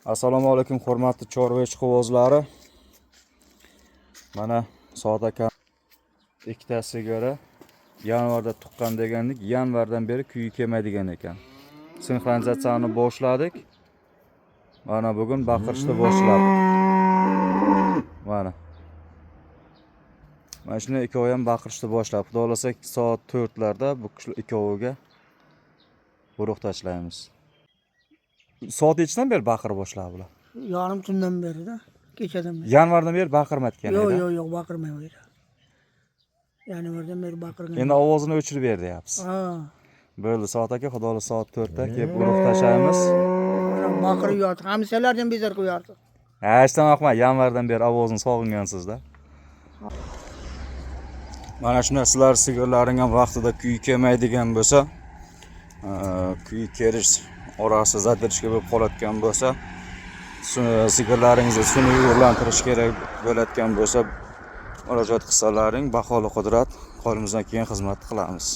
Assalomu alaykum, hurmatli chorva ishqibozlari. Mana Soat aka ikkita sigiri yanvarda tuqqan degandik, yanvardan beri kuyi kelmaydigan ekan. Sinxronizatsiyani boshladik. Mana bugun baqirishni boshladi. Mana. Mana shuni ikkovi ham baqirishni boshlab, xudo xohlasa, soat 4 larda bu ikkoviga urug' tashlaymiz. Soat nechidan beri baqira boshladi bular? Yarim tundan beri-da, kechadan beri. Yanvardan beri baqirmayotgan Yo'q, edi. Yo'q, baqirmaydi. Yanvardan beri baqirgan. Endi ovozini o'chirib ber deyapsiz. Ha. Bo'ldi, Soat aka, xudo xohlasa, soat 4 da kelib urug' tashlaymiz. Mana baqirib yotdi. Hamsalardan bezor qilib yotdi. Ha, ishdan oqma, yanvardan beri ovozini sog'ingansizda. Mana shu narsalar sigirlaring ham vaqtida kuyi kelmaydigan bo'lsa, kuyi kelish orasi задержка bo'lib qolayotgan bo'lsa, sigirlaringizni sun'iy urug'lantirish kerak bo'layotgan bo'lsa, murojaat qilsalaring, baholi qudrat qo'limizdan kelgan xizmat qilamiz.